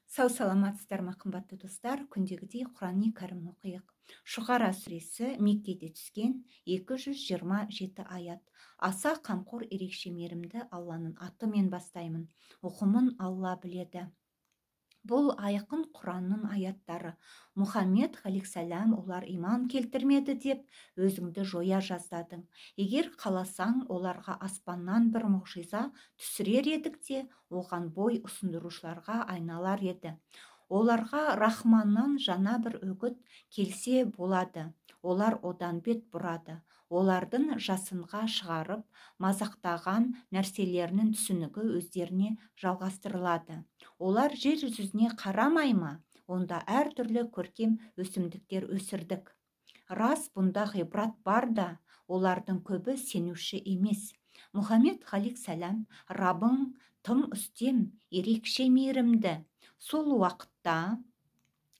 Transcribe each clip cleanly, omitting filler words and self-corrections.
Сау саламатсыздар ма, қымбатты достар? Күндегідей Құрани Кәрім оқиық. Шұғара сүресі, Меккеде түскен, 227 аят. Аса қамқор, ерекше мейірімді Алланың атымен бастаймын. Ұғымын Алла біледі. Бұл айқын Құранның аяттары. Мұхаммед ғалейхиссалам, олар иман келтірмеді деп өзіңді жоя жаздадың. Егер қаласаң, оларға аспаннан бір мұғжиза түсірер едік те, оған бой ұсындырушыларға айналар еді. Оларға Рахманнан жаңа бір үгіт келсе болады, олар одан бет бұрады. Олардың жасынға шығарып мазақтаған нәрселерінің түсінігі өздеріне жалғастырылады. Олар жер жүзіне қарамай ма? Онда әртүрлі көркем өсімдіктер өсірдік. Рас, бұнда ғибрат бар да, олардың көбі сенуші емес. Мұхаммед ғалейхиссалам, Рабың тым үстем, ерекше мейірімді. Сол уақытта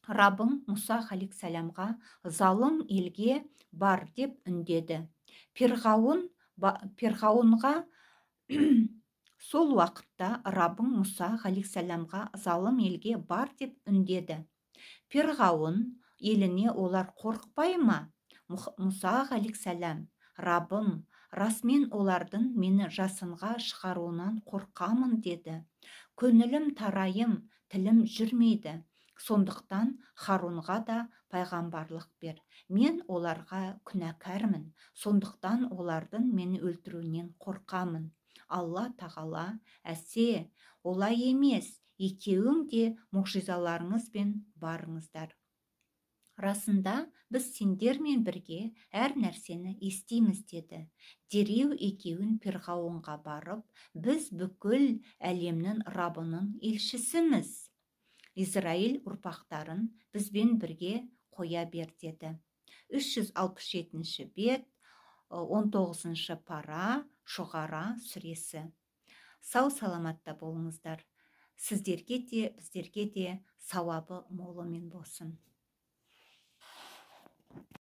Рабың Мұса ғалейхиссаламға: «Залым елге бар», – деп үндеді. Перғауынға. Сол уақытта Рабың Мұса ғалейхиссаламға: «Залым елге бар», – деп үндеді. Перғауын еліне. Олар қорықпай ма? Мұса ғалейхиссалам: «Рабым, расымен, олардың мені жасынға шығаруынан қорқамын», – деді. Көңілім тарайым, тілім жүрмейді. Сондықтан Харунға да пайғамбарлық бер. Мен оларға күнәкәрмін, сондықтан олардың мені өлтіруінен қорқамын. Алла Тағала: «Әсе, олай емес, екеуің де мұғжизаларыңызбен барыңыздар. Расында, біз сендермен бірге әр нәрсені естиміз», – деді. Дереу екеуін Перғауынға барып: «Біз бүкіл әлемнің Рабының елшісіміз. Израиль ұрпақтарын бізбен бірге қоя бер», – деді. 367 бет, 19 пара, Шұғара сүресі. Сау саламатта болыңыздар. Сіздерге де, біздерге де сауабы молымен болсын.